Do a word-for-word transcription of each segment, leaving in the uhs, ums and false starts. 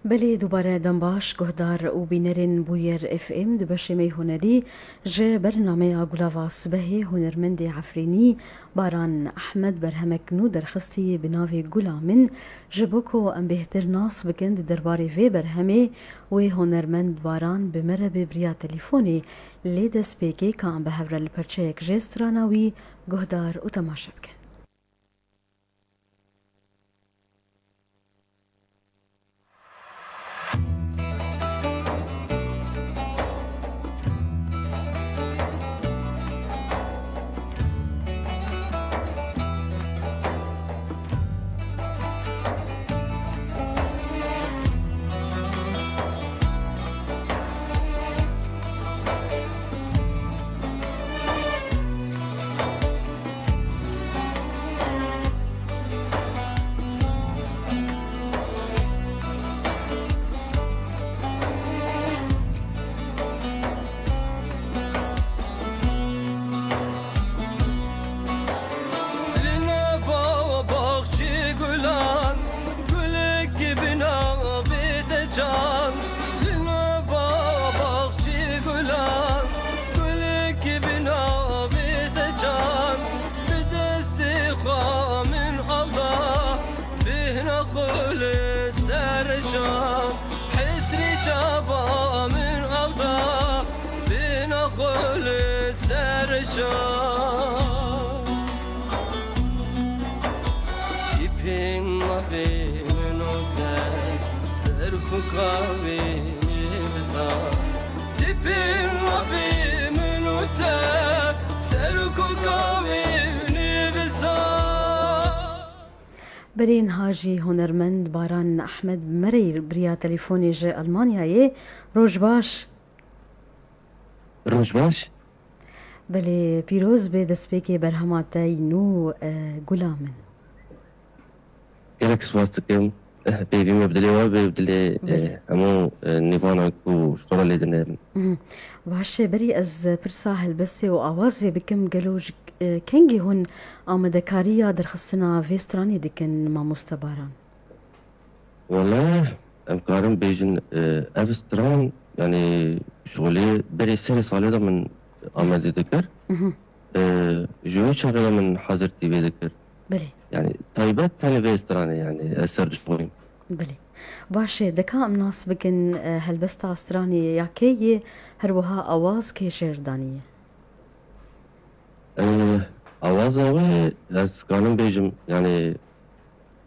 Belê, dubare dem baş, guhdar û bînerên Bûyer F M. Di beşê me yê hunerî ji bernameya Gulava Sibehê hunermendê Efrînî Baran Ehmed berhemek nû derxistî bi navê Gula Min. Ji bo ku em bêhtir nas bikin di derbarê vê berhemê, wê hunermend Baran bi me re bi bi riya telîfonê, lê destpêkê ka em bi hev re li perçeyek jê strana wî guhdar û temaşe bikin. Li nava baxçî gulan, gulekî bi navê te can. Li nava baxçî gulan, gulekî bi navê te can. Bi destê xwe min avda, bêhna xwe li ser şan. Hesrê çava min avda, bêhna xwe li ser şan. Dîpên mafê min û te, ser koka wê nivîsan. Dîpên mafê min û te, ser koka wê nivîsan. Belê, niha jî hunermend Baran Ehmed bi me re bi riya telîfonê ji Elmanyayê. Roj baş. Roj baş. Belê, pîroz bê destpêkê berhema te yî nû, e, Gula Min. Gelek spas dikim. Eh, peyvê me bi dilê we be, bi dilê, Belê. eh, hemû, eh, nêvanan ku ji xwe re lê dinêrin. Mhm. Baş e, berî ez pirsa helbestê û awazê bikim, gelo ji, eh, kengî hûn amadekariya derxistina vê stranê dikin, mamoste Baran? Wele, em karin bêjin, e, ev stran, yanî, ji xwe lê berê serê salê de min amade dikir. Mhm. E, ji wê çaxê de min hazirtî vê dikir. Belê. Yanî, taybet tenê vê stranê, yanî, ez ser dişixulîm. Belê. Baş e, deka em nas bikin, e, helbesta stranê ya kê ye, her wiha awaz kê şêr daniye? E, awaza wê, ez kanim bêjim, yanî,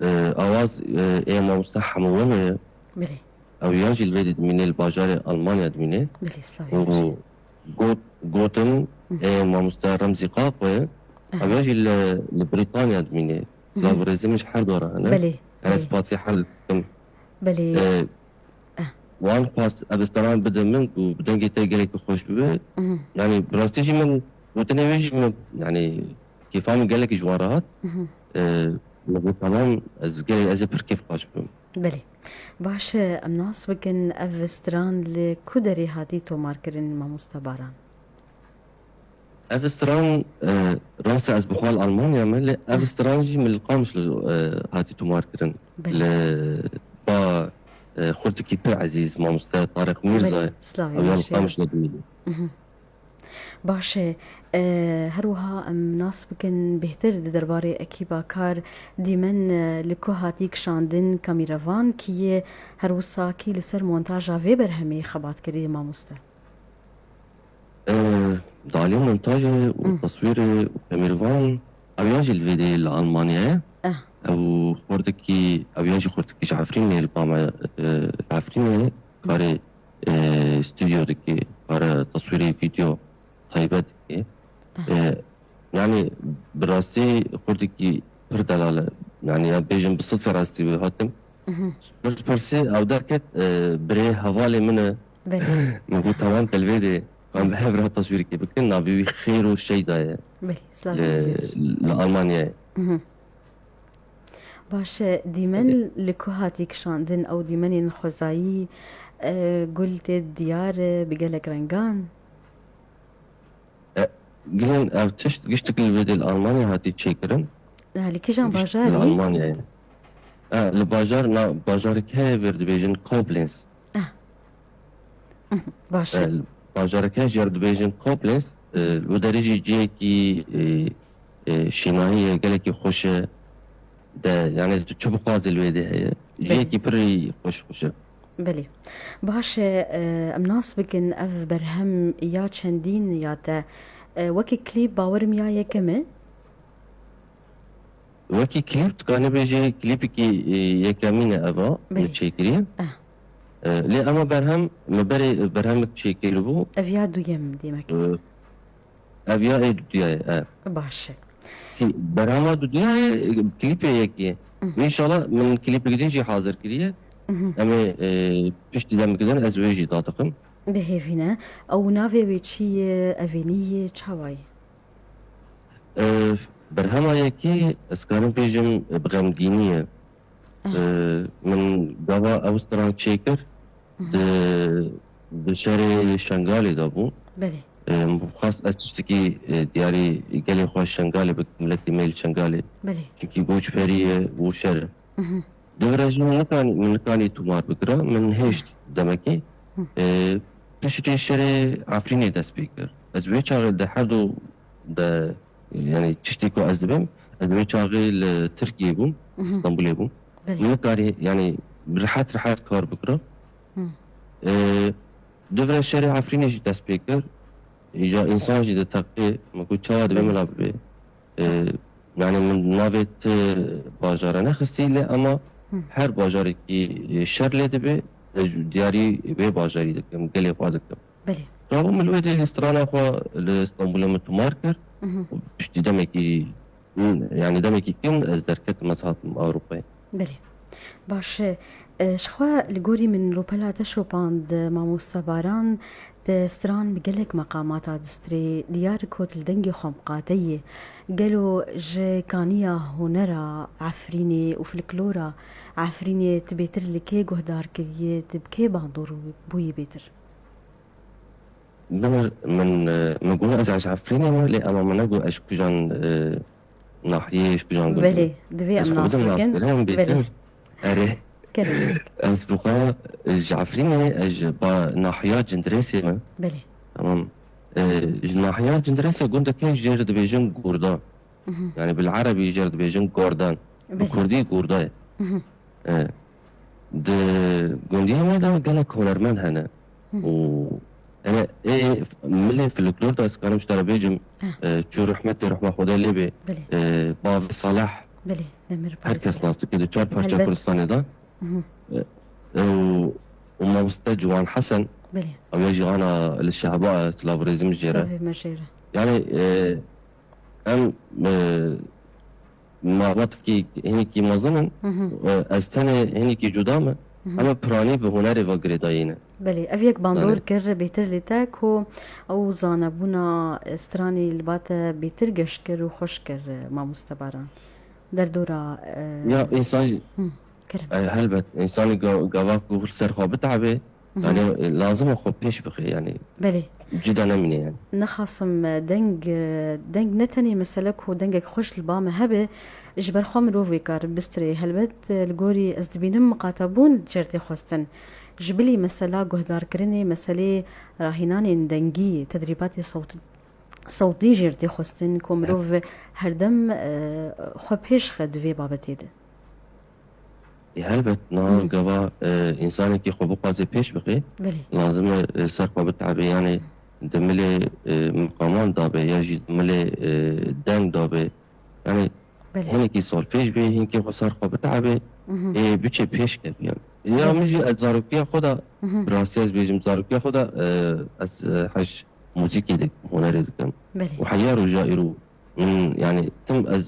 e, awaz, e, ê mamoste Hemo Welo ye. Belê. Ew ya jî li vê dimîne, li bajarê Almanya dimîne. Belê, slavê Û wê jî. got, gotin, Hı. ê mamoste Remzî Qaqo ye. Aha. Ew ya jî li, li Brîtanya dimîne. Hı hı. Silav û rêzê min ji her du re hene. Belê, Her belê. spasî her dikim. Belê. E, Eh. Wan xwest ev stranan bide min ku bi dengê te gelekî xweş bibe. Mhm. Yanî bi rastî jî min gotinê wê jî min, yanî kêfa min gelekî ji wan re hat. Mhm. Ee, min got, tamam, ez gelek, ez ê pir kêfxweş bim. Belê. Baş e, em nas bikin ev stran li ku derê hatî tomarkirin, mamoste Baran? Ev stran, e, rast e, ez bi xwe li Almanya me, lê ev Hı. stran jî min li Qamişlo, e, hatî tomar kirin. Belê. Li ba, e, xurtikî pir ezîz, mamoste Tariq Mîrza, Belê, slavê ew ya li wî jî. Qamişlo dimîne. Mhm. Baş e. E, her wiha em nas bikin bêhtir di derbarê ekîba kar, dîmen, e, li ku hatî kişandin, kamîrevan kî ye, her wisa kî li ser montaja vê berhemê xebat kiriye, mamoste? Ee, di aliyê montajê û Hı. teswîrê û kamîrvan, ew ya jî li vê dê li Almanya ye. Eh. Ew xortikî, ew ya jî xortikî ji Efrînê li ba me, e, li Efrînê Hı. karê, e, stûdyo dike, kare teswîrê vîdeo taybet dike. Eh. E, Yanî bi rastî xurtikî pir delal e. Yanî ya bêjin bi sed ferastî wê hatim. Mhm. Pirs pirsî ew derket, e, birê hevalê min e. Belê. Min got, tamam, te li vê dê. Em bi hev re taswîrkê bikin. Navê wî Xêro Şeyda ye. Belê, slavê Li, wî jî. Li Almanyayê. Mhm. Baş e, dîmen Belê. Li ku hatî kişandin? Ew dîmenên xwezayî, e, gul tê diyar e, bi gelek rengan? E, Gilên ev tişt giştik li vê dê li Almanya hatî çêkirin. Ha, li kîjan Gişt bajarî? Li Almanyayê. E, li bajar, na, bajarek heye vir dibêjin Koblenz. Ah. Baş e. E, bajarek heye jê re dibêjin Koblenz. E, li wê derê jî cihekî, e, e, şînahî ye, gelekî xweş e. De, yani tu çi bixwazî li wê de heye. Belê. Cihekî pirî xweş xweş e. Belê. Baş e, e, em nas bikin ev berhem ya çendîn ya te, e, wekî klîp bawerim ya yekem e? Wekî klîp, tu kanî bêjî klîpekî, e, yekemîn e eva, Belê. min çêkiriye. Eh. E, lê ema berhem, min berê berhemek çêkiribû. Ev ya duyem demek. E, ev ya ê duduya ye, e. Baş e. Ki-, berhema duduya ye, e, klîpê yekî ye. Mhm. Înşallah min klîpek din jî hazir kiriye. Mhm. Em ê, e, piştî demekê din ez wê jî dadixim. Bi hêvî ne. Ew navê wê çi ye, evê nî ye, çawa ye? E, berhema yekê, ez karim bêjim, e, bi xemgînî ye. Ah. E, min gava ew stran çêkir, Mhm. di, di şerê Şengalê de bû. Belê. E, min xwest ez tiştekî, e, diyarî gelê xwe Şengalê bikim, miletê me li Şengalê. Belê. Çimkî goçberî ye û şer e. Mhm. Di vir jî min nikanî, min nikanî tomar bikira, min hêşt demekê. Hı. E, piştê şerê Efrînê dest pê kir. Ez wê çaxê di her du de, yani tiştê ku ez dibêm, ez wê çaxê li Tirkiyê bûm, Hı hı. Stenbolê bûm. Belê. Min nikarî, yani rehet rehet kar bikira. Hı. E, di vir şerê Efrînê jî dest pê kir. Îca însan jî diteqê, min got çawa dibe Belê. mila bibe. E, yani min navê ti bajara nexistî lê ema Hı. her bajarekî, e, şer lê dibe, ez diyarî vê bajarî dikim, gelê xwe dikim. Belê. Rabû min li wê dê strana xwe li Stenbolê min tomar kir. Hı hı. Û piştî demekî, yani demekî kin ez derketim, ez hatim Ewropayê. Belê. Baş e. E, ji xwe li gorî min rûpela te şopand, mamoste Baran, te stran bi gelek meqamata distrê, diyar ku tu li dengê xwe miqate yî. Gelo ji kaniya hunera Efrînê û folklora Efrînê tu bêtir li kê guhdar kiriye, tu bi kê bandor bûyî bêtir? Demir, min, e, min got ez ji Efrînê me, lê ema min negot ez ji kujan, e, nahiyê, ji kujan gundê Belê, me. divê Ez em xwe nas bidim nas bikin. kir, em bêtir. Belê. Erê. Kerem. Ez bi xwe ji Efrînê, ez ji ba nahiya Cindirêsê me. Belê. Tamam. E, ji nahiya Cindirêsê gundeke jê re dibêjin Gorda. Mhm. Yani bil erebî jê re dibêjin Gordan. Bi Belê. kurdî Gorda ye. Mhm. E, di gundiyê me de gelek hunermend hene. Hı. Û hene ê milê folklor de ez karim ji te re bêjim, Heh. e, çû rehmetê, rehma Xwedê lê bê, Belê. e, bavê Salih. Belê, Demir Her kes Paris'e. nas dike, di çar parça Elbet. Kurdistanê de. Hı hı. E, e, û, û mamoste Ciwan Hesen, Belê. ew ya jî ana li Şehba, silav û rêzim jê re. Slavê me jê re. Yani, e, em, e, malbatekî hinekî mezin in, Hı hı. e, ez tenê hinekî cuda me, Hı hı. em piranî bi hunerê ve girêdayî ne. Belê, ev yek bandor Belê. kir bêtir li te ku ew zanebûna stranê li ba te bêtir geş kir û xweş kir, mamoste Baran. Derdora, e, Ya, însan jî Hı, kerem. E, helbet, însanî ga-, gava ku li ser xwe bitehebê, Hı hı. yani, e, lazim e xwe pêş bixe, yani. Belê. Cida nemîne, yani. Nexasim, e, deng, e, deng ne tenê mesele ku dengek xweş li ba me hebe, ji ber xwe mirov wê kar bistirê. Helbet, e, li gorî ez dibînim miqatebûn jê re tê xwestin. Ji bilî mesela guhdarkirinê meseleyê rahînanên dengî, tedrîbatê sewt-, sewtî jê re tê xwestin ku mirov herdem, e, xwe pêş xe di vê babetê de. Ê, helbet, niha Hı. gava, e, însanekî xwe bixwaze pêş bixe, Belê. lazim e, e, ser xwe bitehebê. Yani di milê, e, miqaman dabe ya jî di milê, e, deng dabe. Yani Belê. hinekî solfej bê, hinekî xwe ser xwe bitehebê, Mhm. ê biçe pêş kevî. Ya Belê. min jî ez zarokiya xwe de, Mhm. bi rastî ez bêjim, zarokiya xwe de, e, ez, e, hej muzîkê dikim, hunerê dikim. Belê. Û heya roja îro min, yani, tim ez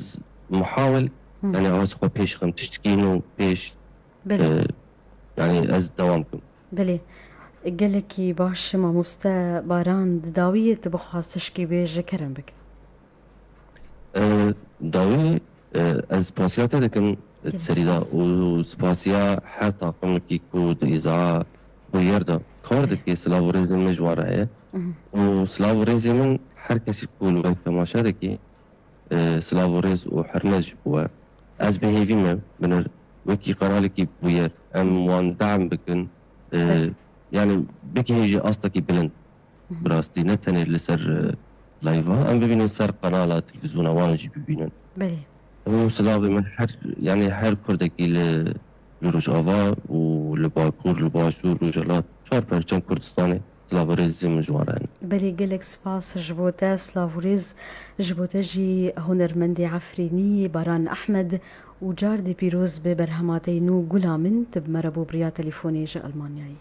muhawil, Hı. yani, ez xwe pêş xim, tiştekî nû pêş, Belê. e, yani, ez dewam kim. Belê. Gelekî baş, mamoste Baran, di dawiyê tu bixwaz tişkî bêje, kerem bik. E, dawî, e, ez spasiya te dikim, Gelek serî de spas. û spasiya her taqimekî ku di îza bûyer de kar Belê. dike, silav û rêzên min ji wan re heye. Mhm. Û silav û rêzê min her kesî ku li we temaşe dike, e, silav û rêz û hurmet ji bo we. Ez bi hêvî me, binir wekî qenalekî bûyer. Em wan dehm bikin. E, Belê. Yani bigihê jî astekî bilind. Hı hı. Bi rastî ne tenê li ser, e, live-a. Em bibînin ser qenala televîzyona wan jî bibînin. Belê. Ew silavê min her, yani her Kurdekî li, li Rojava û li Bakur, li Başûr, Rojhilat, çar perçem Kurdistanê. Silav û rêzê min ji wan re hene. Belê, gelek spas ji bo te, silav û rêz ji bo te jî hunermendê Efrînî Baran Ehmed û cardê pîroz bi berhema te yî nû Gula Min, tu bi me re bû bi riya telefonê ji Elmanyayê.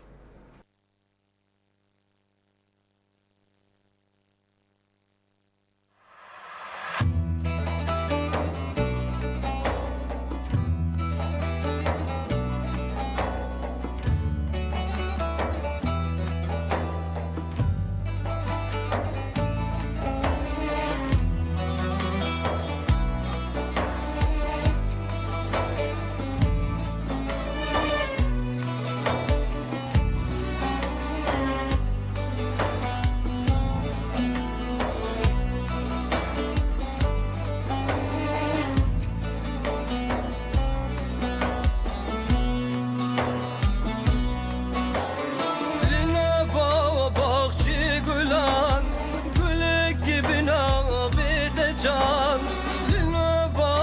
Li nava baxçê gulan, gulekî bi navê te can. Li nava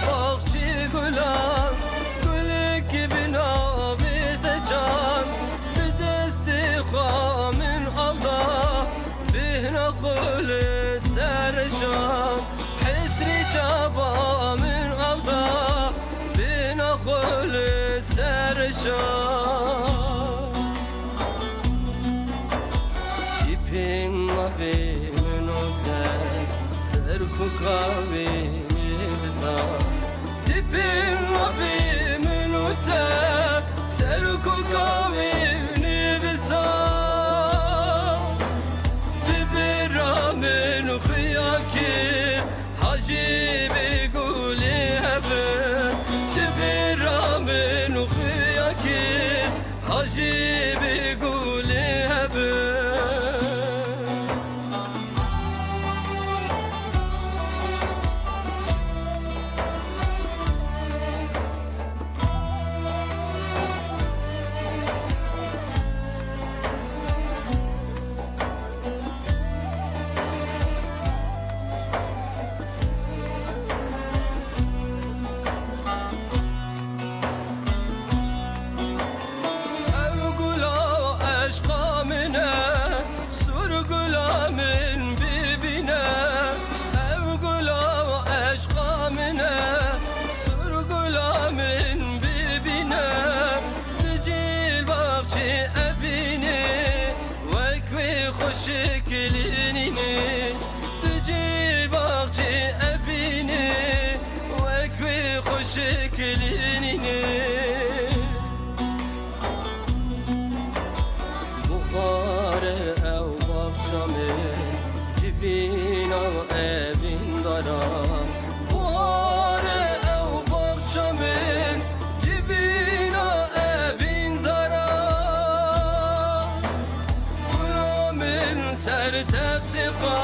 baxçê gulan, gulekî bi navê te can. Bi destê xwe min alda, bêhna xwe li ser şan. Hesrê çava min alda, bêhna xwe li ser şan. Dîpên mavê min û te, ser koka wê nivîsan. Dîpên mavê min û te, ser koka wê nivîsan. Di bira min xuya kir, hajî bi gulê hebin. Di bira min xuya kir, hajî bi gulê hebin. Ew gula eşqa min e, sûr gula min bibîne. Ew gula eşqa min e, sûr gula min bibîne. Di cil baxçê evînê, wek wê xweşik li nînê. Di cil baxçê evînê, wek wê xweşik li nînê. Buhar e ew baxça min, civîna evîndara. Buhar e ew baxça min, civîna evîndara. Gula min ser textê xwe,